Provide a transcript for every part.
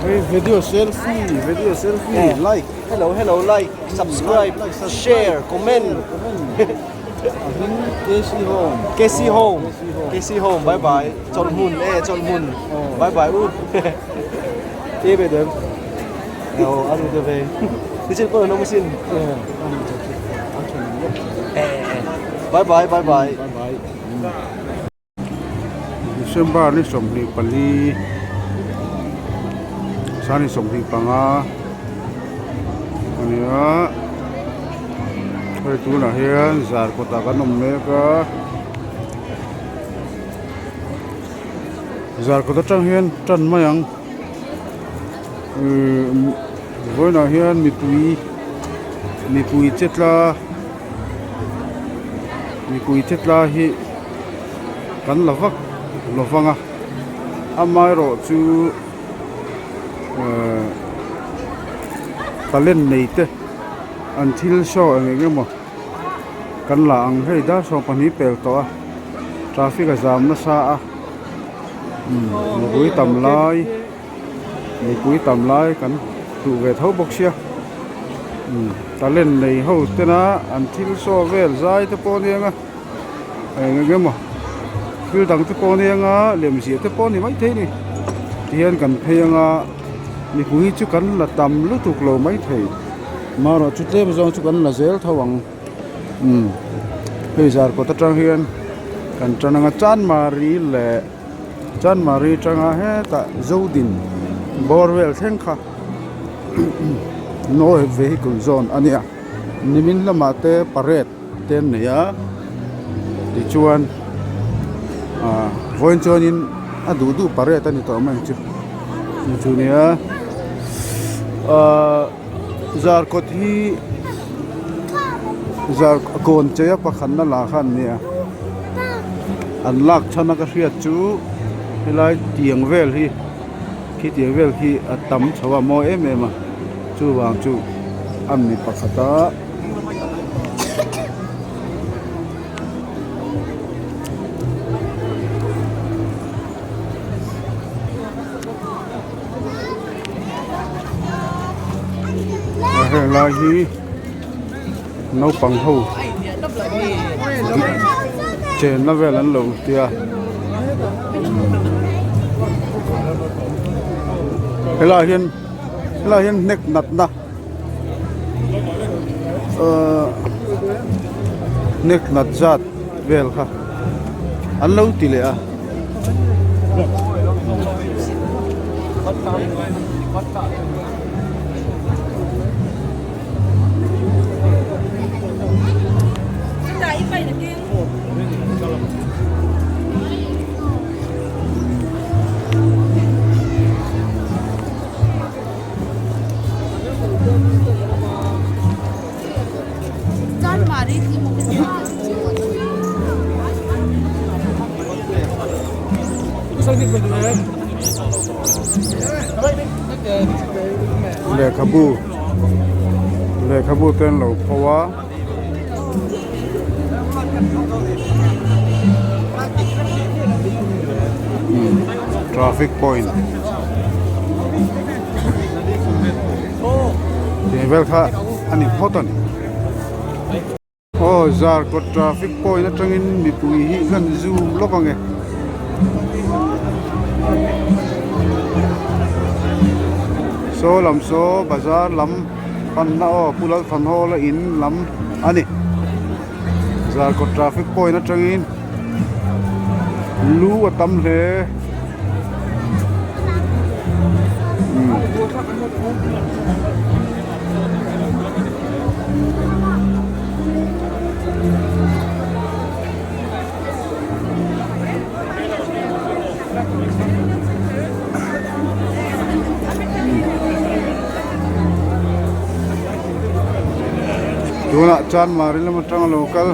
Video selfie video selfie like Hello hello like subscribe share comment A hming KC Home KC Home KC Home bye bye chawlhmun e chawlhmun bye bye u e be dem aw a nu te ve nichin pawh an awm asin bye bye bye bye December ni 24 sani 25 a ni a hei tunah hian zar kawtah kan awm mek a zar kawt atang hian tan mai ang ihh vawiinah hian mipui mipui che tla mipui che tla hi. Kan la vak lo vang a amaherawhchu ehh talent nei te an thil show eng eng emaw kan la ang hei dar 12 pel tawh a traffic a zam nasa a umm mipui tam lai mipui tam lai kan duh ve tho bawk sia umm talent nei ho tena an thil show vel zai te pawh a ni ang a. Eng eng emaw thil dang te pawh a ni anga lemziah te pawh a ni maithei a ni tihian kan phei anga mipui chu kan la tam lutuk lo maithei marawh chu tlem zawng chu kan la zel tho ang umm hei zar kawt atang hian kan tan anga chanmari leh chanmari atanga hetah zodin bawr vel thleng kha no vehicle zone a nia nimin lamah te parade. Te an nei a tichuan ah vawiin chuanin a duh duh pariat a ni tawh mai chu chu chu nia ah zarkawt hi zar kawn chei a pakhatna lah kha an nia an lak chhan a ka hriat chu helai tiang vel hi khi tiang vel khi a tam chho a mawi em em a chuvang chu a mi pakhat a. Heng lai hi naupang ho chenna vel an lo tia helaiah hian helaiah hian hnek natna. Ahh nek nat zat vel kha an lo ti leh a. Lehkhabu lehkhabu te an lo pho a. Traffic point tih vel kha a ni phawt a ni aw zarkawt traffic point atangin mipui hi kan zoom lawk ang e. Saw lam saw bazar lam panna aw Pu Lalthanhawla in lam a ni. Zarkawt traffic point atangin lu a tam hle. Tunah chuan Mari lam atang a lo kal.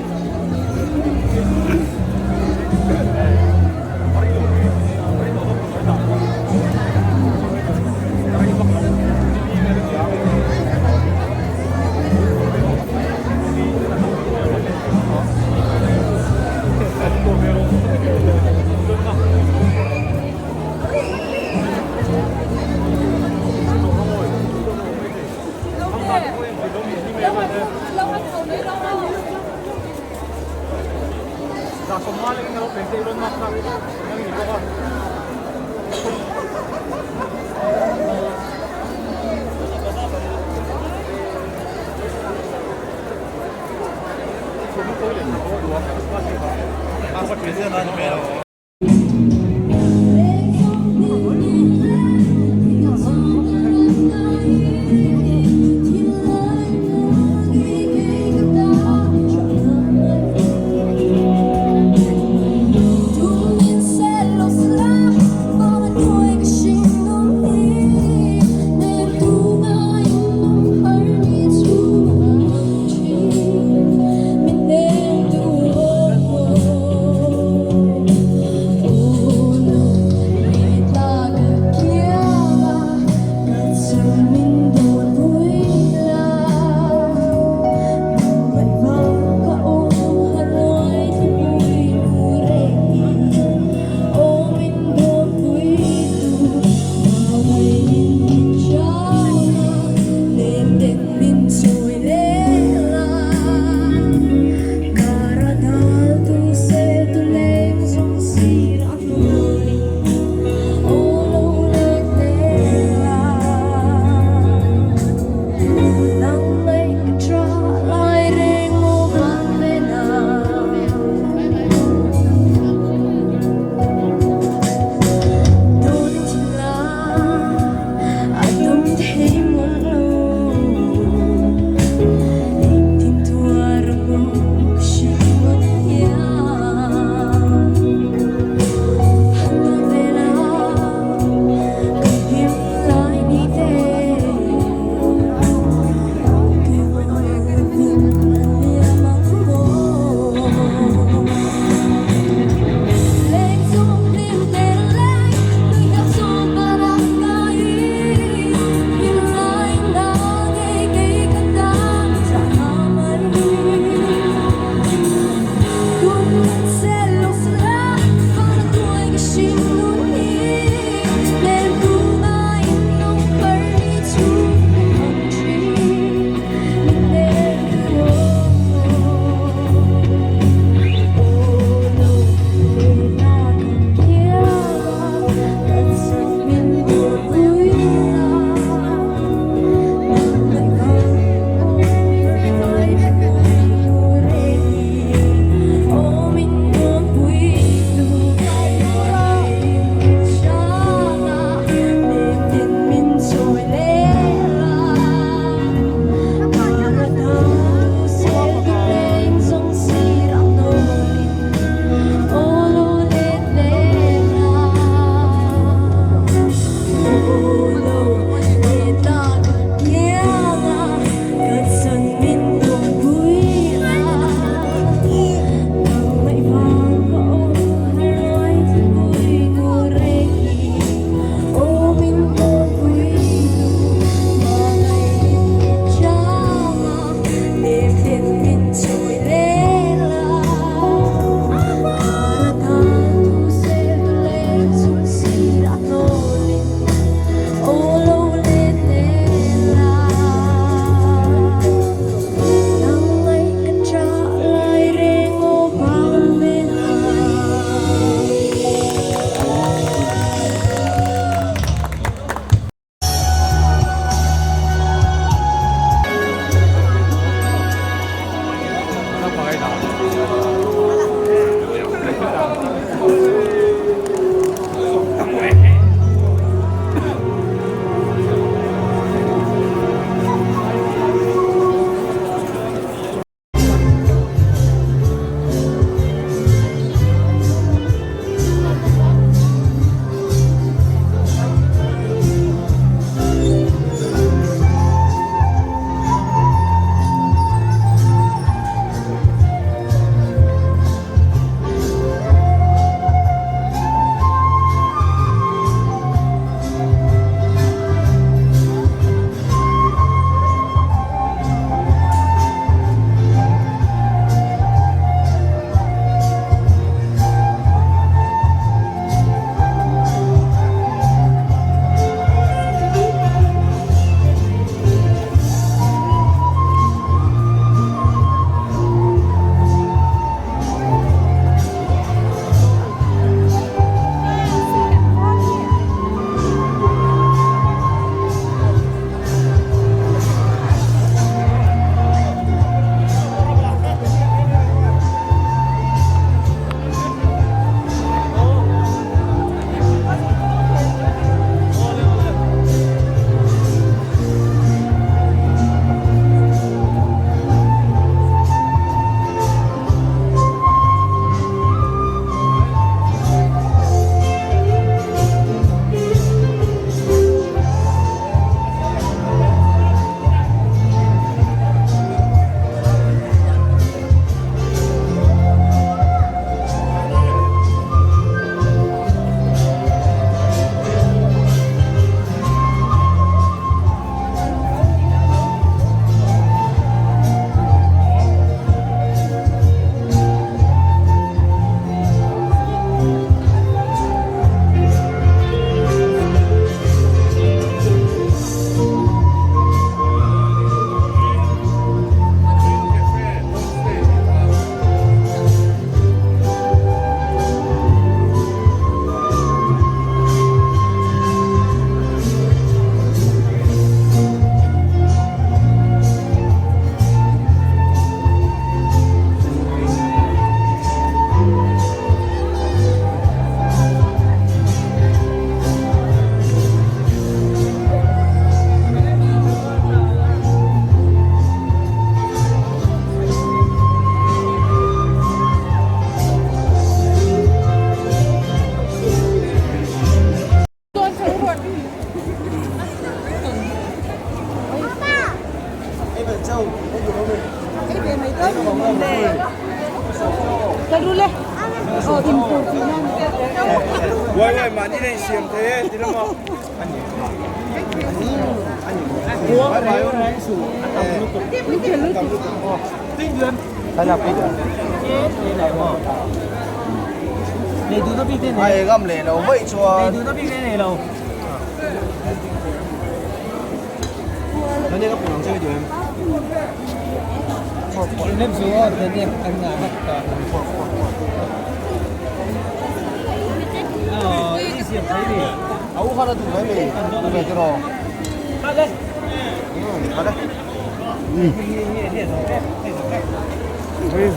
Hei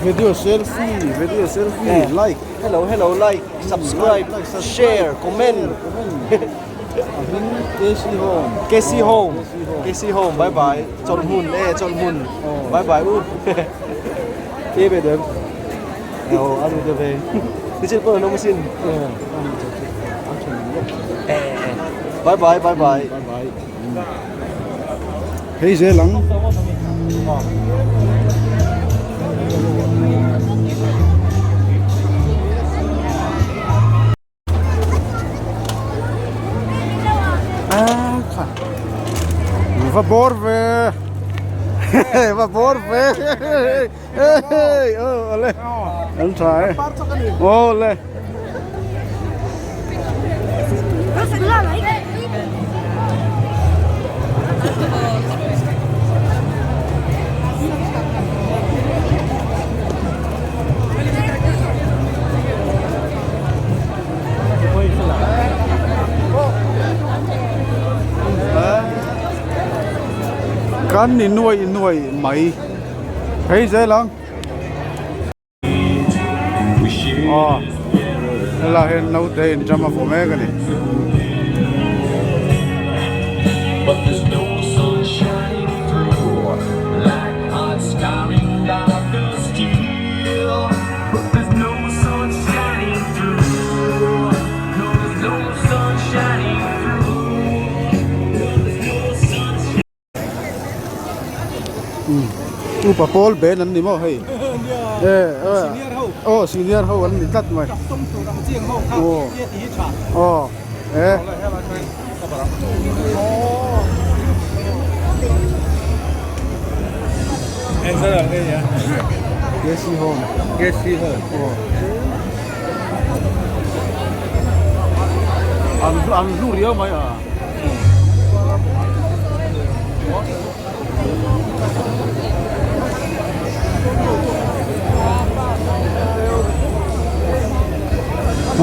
video selfie video selfie like Hello hello like subscribe share comment A hming KC Home KC Home KC Home bye bye chawlh hmun e chawlh hmun bye bye u e be dem aw anu te ve nichin pawh an awm asin bye bye bye bye Hei zel ang. Va bawr ve va bawr ve awle an tha e awle. Kan ni nuai nuai mai phei zel ang aw helaiah hian naute in jam a vaw mek a ni. Upa pawl ben an ni maw hei aw senior ho an ni tlat mai aw e. KC Home KC Home aw an an hlu riau mai a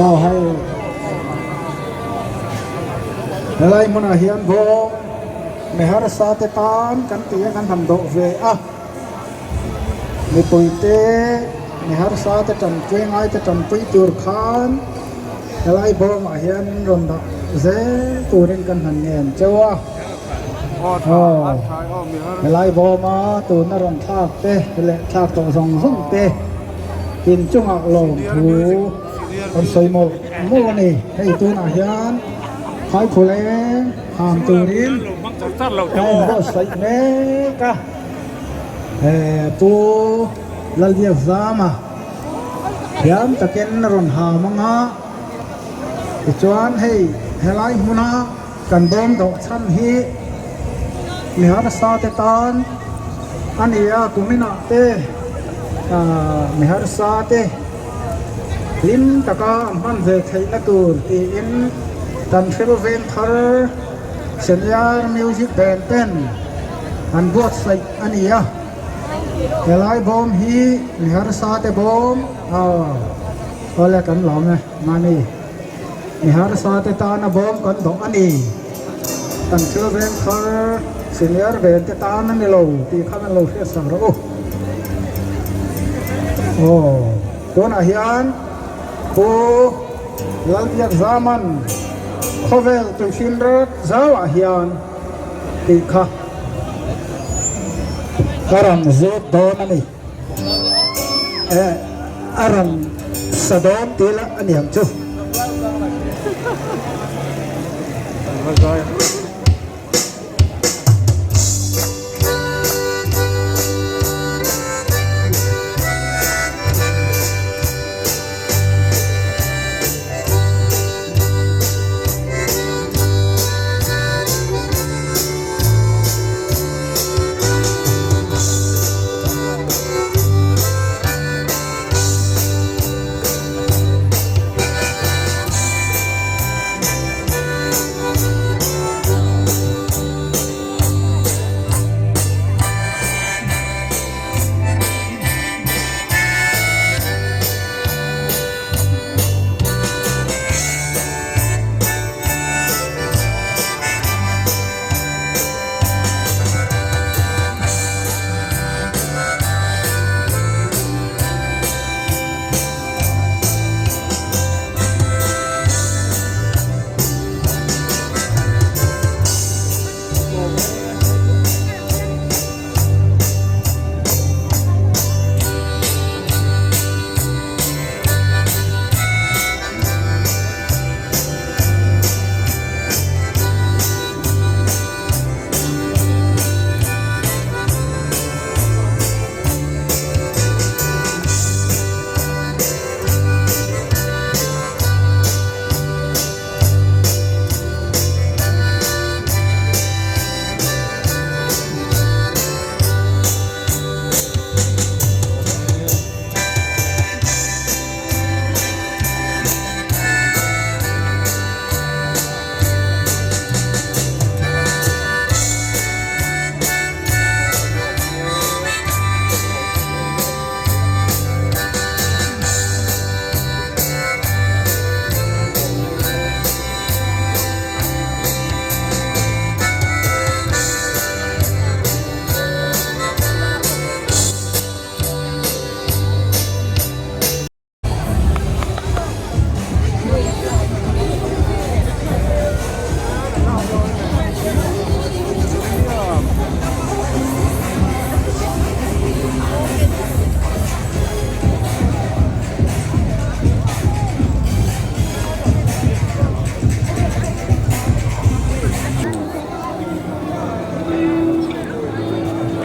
Aw hei Helai hmunah hian bawng mi harsa te tan kan tih a kan han dawh ve a, mipui te mi harsa te tanpui ngai te tanpui tur khan helai bawngah hian rawn dah zel turin kan han ngen cheu a, aw helai bawma tuna rawn thlak te leh thlak tawh zawng zawng te inchungah lawmthu an sawi mawlh mawlh a ni hei tunah hian Haiphuleng ham turin a inbuatsaih mek a, Pu Lalbiakzama thiam takin a rawn ham ang a, tichuan hei helai hmuna kan bawm dawh chhan hi mi harsa te tan a ni a, kuminah te mi harsa te. Hlim taka an hman ve theihna tur tiin kan thil veng thar Senior Music Band ten an buatsaih a ni a. Helai bawm hi mi harsa te bawm awle kan lawm e mahni mi harsa te tana bawm kan dawh a ni. Kan thil veng thar Senior Band te tan a ni lo tih kha kan lo hriatsak rawh u. Aw tunah hian Pu Lalbiakzaman khawvel tuihrin rat zauah hian tih kha ka rawn zut dawn a ni. Eh a rawn sa dawn tih lah a niang chu. la zai a.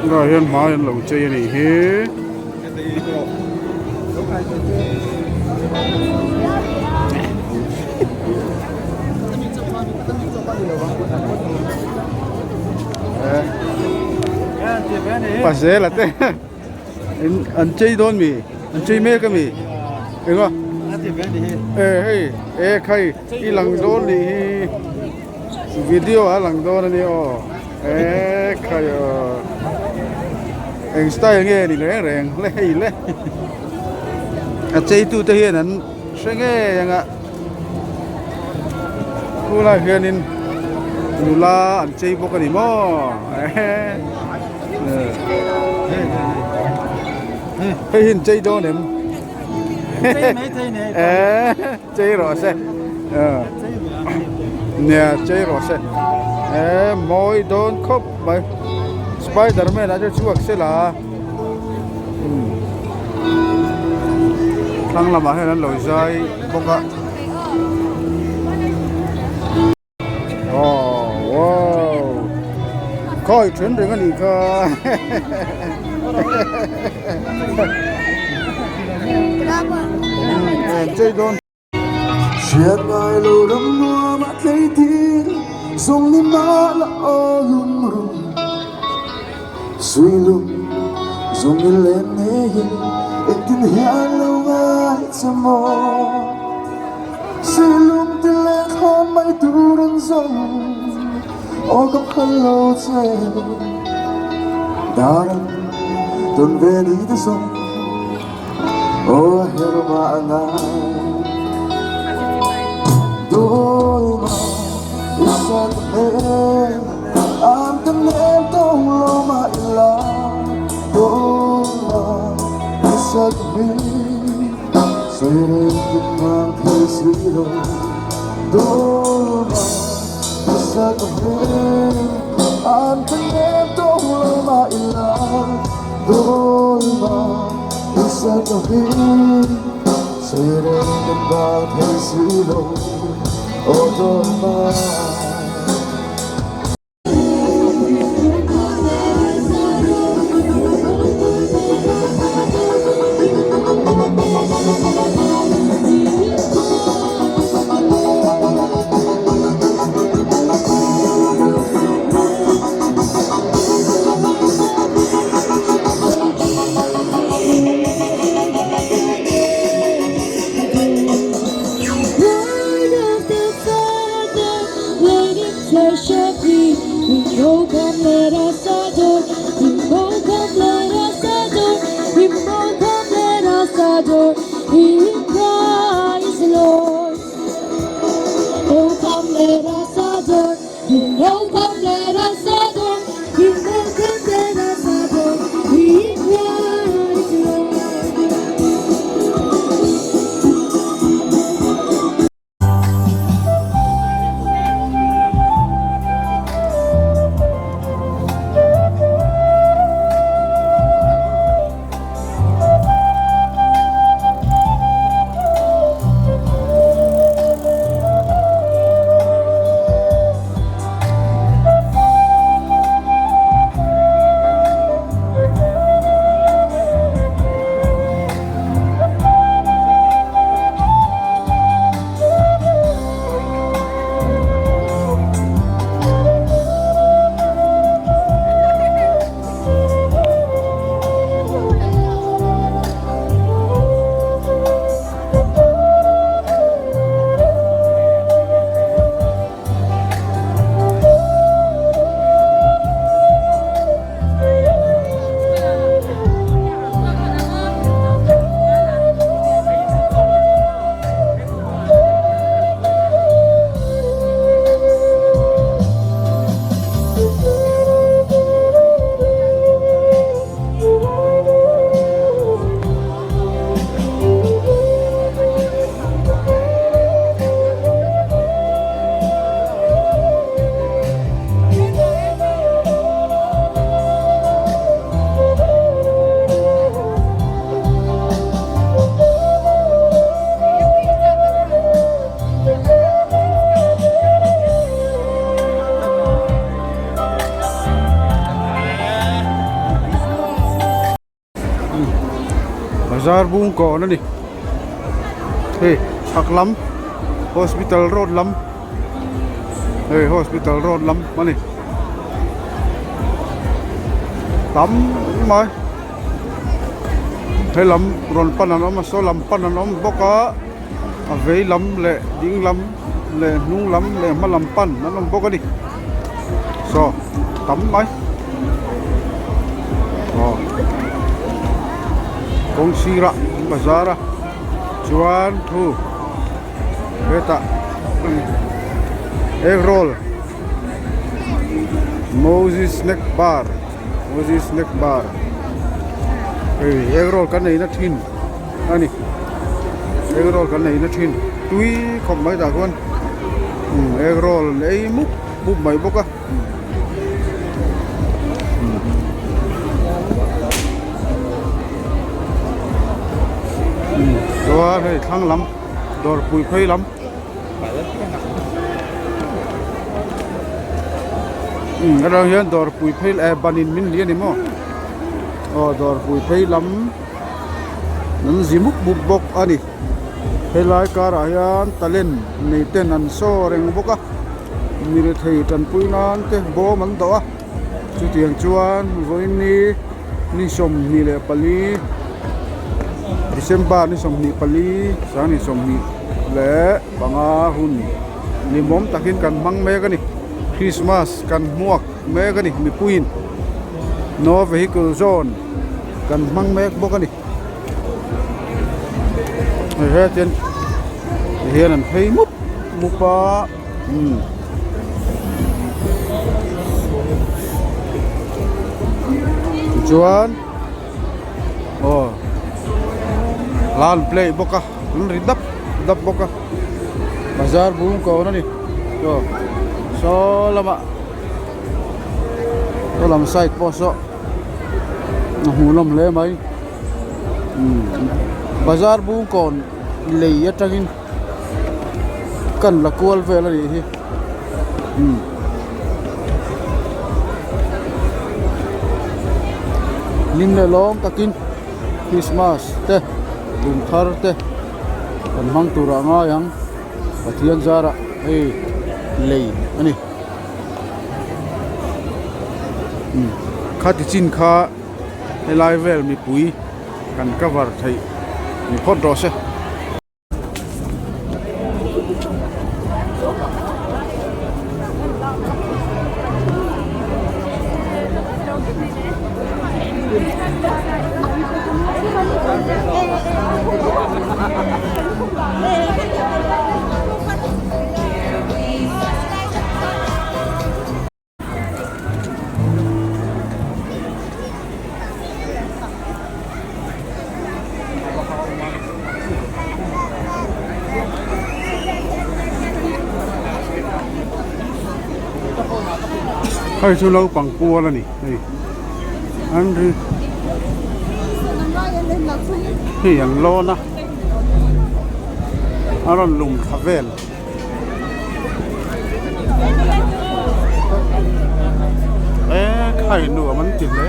Tunah hian hmai an lo chei a nih hi. Pasel ate an chei dawn mi an chei mek a mi enga e hei e khai i lang dawn nih hi video a lang dawn a nia aw e khai aw eng style nge ni reng reng le hei le a chei tu te hian an hre ngei ang a khulai hianin nula an chei bawk a ni maw hei hi an chei dawn em chei rawh se nia chei rawh se e mawi dawn khawp mai spiderman a che chhuak se la. Thlang lamah hian an lo zai bawk a aw wow khawi then reng a nih kha an chei dawn. Hriat ngai lo ram nuam a tlei tir Zung ni mah la aw lungrum Sui lung zung i len ngeiin Engtin hian lo ngai che maw Sui lung ti leng thlawn mai tur an zawng Aw ka phal lo che Dar an tawn ve ni te zawng Aw a her mah ngai Dawlma i sat hmel An ka nem tawng lo mah ila Dawlma i sat hmel Sawi reng kin ngang thei si lo Dawlma i sat hmel An ka nem tawng lo mah ila Dawlma flesh agree. Oh, come, let us adore Him. Oh, come, let us adore Him. Oh, come, let us adore Him, Christ Lord. Oh, come, let us adore Him. Oh, come, let us adore Him. Oh, come, let us adore Him, Christ Lord. Bazar bung kawn a ni hei chhak lam hospital road lam hei hospital road lam a ni tam mai he lam rawn pan an awm a saw lam pan an awm bawk a a vei lam leh ding lam leh hnung lam leh hma lam pan an awm bawk a ni saw tam mai aw kawng sirah an bazar a chuan thu hetah egg roll moses snack bar moses snack bar hei egg roll kan ei na thin a ni egg roll kan ei na thin tui khawp mai tah chuan egg roll an ei mup mup mai bawk a. Chuan hei thlang lam dawrpui phei lam umm helai hian dawrpui phei eh ban in min li a ni maw aw dawrpui phei lam an zi mup mup bawk a ni helai karah hian talent nei ten an saw reng bawk a mi rethei tanpui nan te bawm an dawh a chutiang chuan vawiin ni 24 December ni 24 sang 25 hun limawm takin kan hmang mek a ni Christmas kan hmuak mek a ni mipuiin no vehicle zone kan hmang mek bawk a ni hetin hian an phei mup mup a umm tichuan aw hla an play bawk a an ri dap dap bawk a bazar bung kawn a ni aw saw lamah saw lam side pawh saw a hmuhnawm hle mai umm bazar bung kawn lei atangin kan la kual vel a nih hi umm hlim leh lawm takin Christmas te kum thar te kan hmang tur ah ngai ang Pathian zarah hei lei a ni umm khati chin kha helai vel mipui kan cover theih ni phawt rawh se. Hei chu naupang pual a ni hei an ri hei an lawn a a rawn lum thla vel. E khai nuam an ti hle.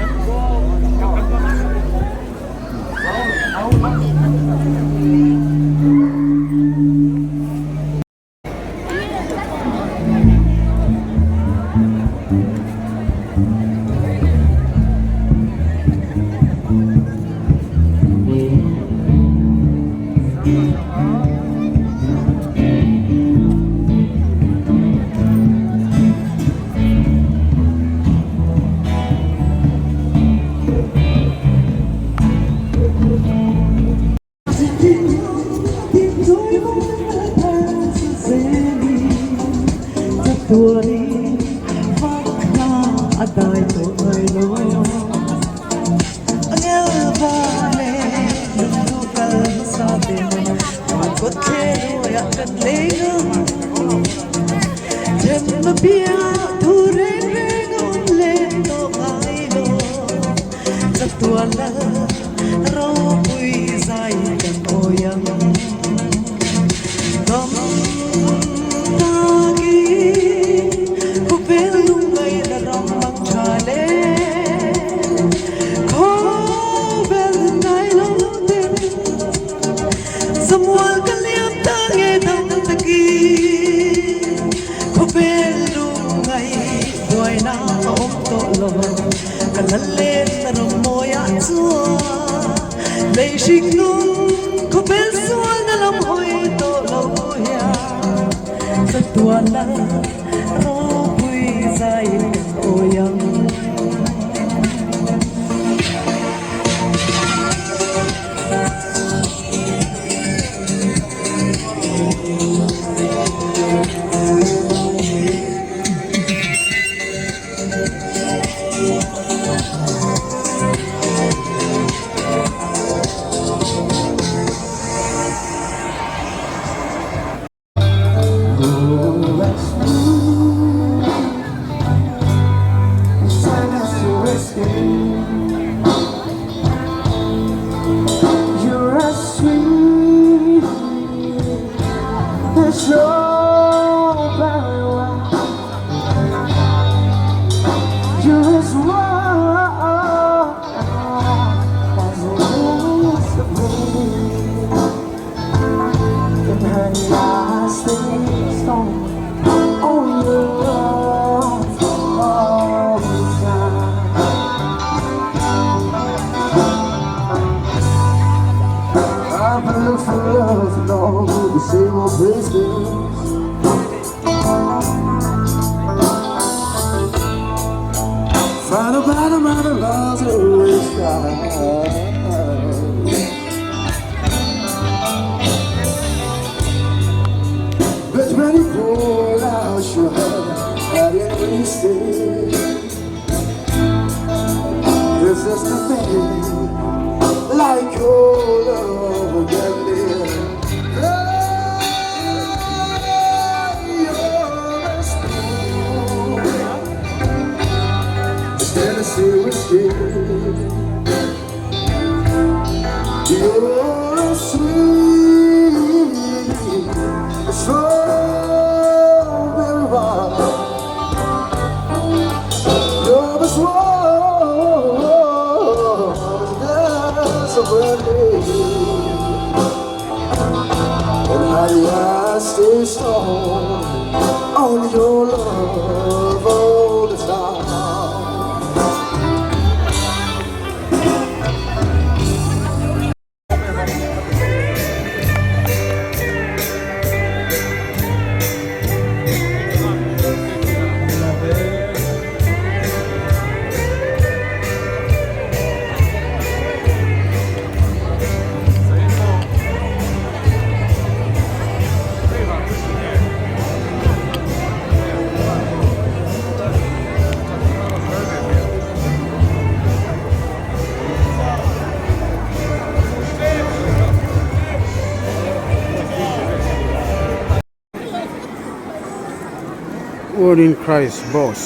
One in Christ Boss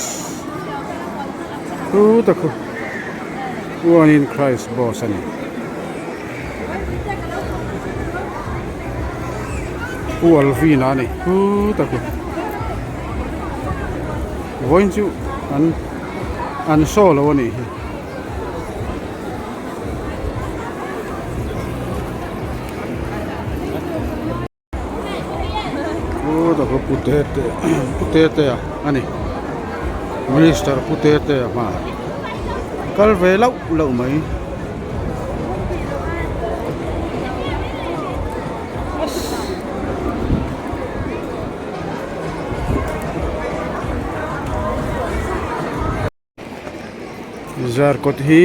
chu ta khu One in Christ Boss a ni. Pu Alvin a ni chu ta khu vawiin chu an an show lo a nih hi. Pu Tete Pu Tetea a ni minister Pu Tetea hmaah kal ve lauh lauh mai. Zarkawt hi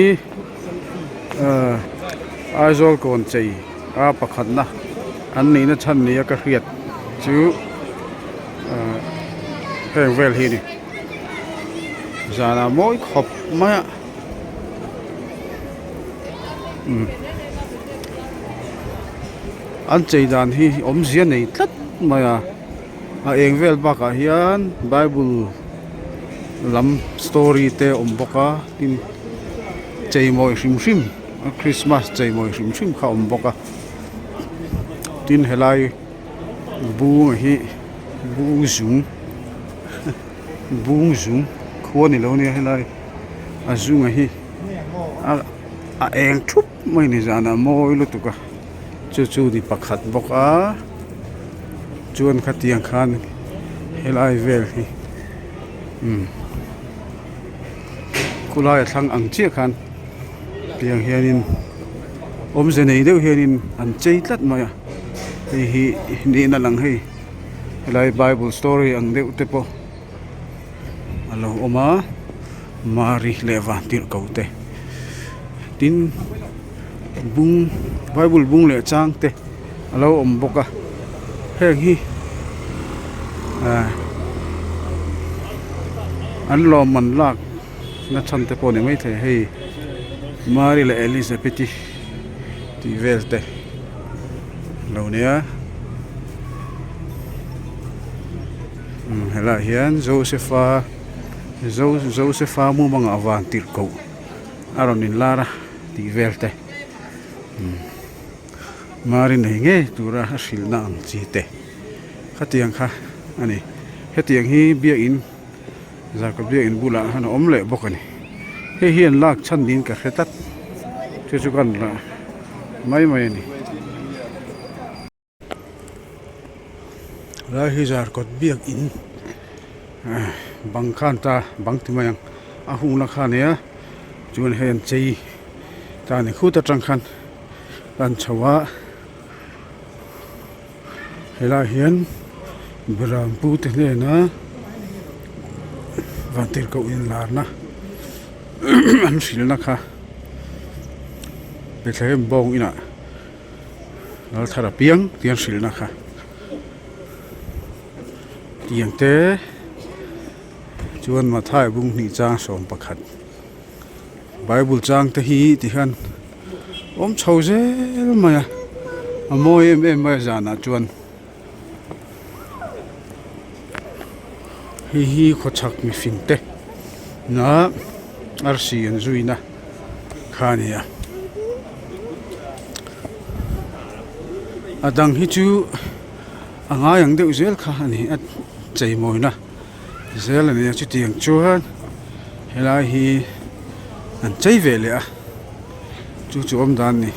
ahh Aizawl kawn chei a pakhatna an nihna chhan nia ka hriat chu ahh heng vel hi a ni zanah mawi khawp mai a umm an chei dan hi awmzia nei tlat mai a. A eng vel bakah hian bible lam story te a awm bawk a tin cheimawi hrim hrim a christmas cheimawi hrim hrim kha a awm bawk a tin helai bung hi bung zung bung zung khua ni lo nia helai a zunga hi a eng thup mai ni zanah mawi lutuk a. Chu chu ni pakhat bawk a chuan khatiang khan helai vel hi umm khulai a thlang ang chiah khan tiang hianin awmze nei deuh hianin an chei tlat mai a hei hi nihna lang hei helai bible story ang deuh te pawh a lo awm a mari leh vantirhkoh te tin. Bung bible bung leh chang te a lo awm bawk a heng hi ah an lawmman lak na chhan te pawh a ni maithei hei mary leh elizabeth-i tih vel te a lo nia umm helaiah hian joseph-a joseph-a mumangah van tirhkoh a rawn inlar a. Tih vel te mari nei ngei tura a hrilhna ang chi te khatiang kha a ni hetiang hi biakin zarkawt biakin bulah khan a awm leh bawk a ni hei hi an lak chhan niin ka hre tlat chu chu ka la mai mai a ni. Helai hi zarkawt biakin bang khan ta bang ti mai ang a hungna kha a nia chuan hei an chei ta a ni khut atang khan an chho a helaiah hian beram pu te hnena vantirhkoh inlarna an hrilhna kha Bethlehem bawng inah. Lalthar a piang tih an hrilhna kha tiang te chuan Mathai bung hnih chang 11 bible chang te hi ti hian awm chho zel mai a a mawi em em mai a zanah chuan hei hi khawchhak mifing te na arsi an zuina kha a ni a a dang hi chu a ngai ang deuh zel kha a ni a cheimawina zel a ni a chutiang chuan helai hi an chei ve leh a chu chu awm dan a ni.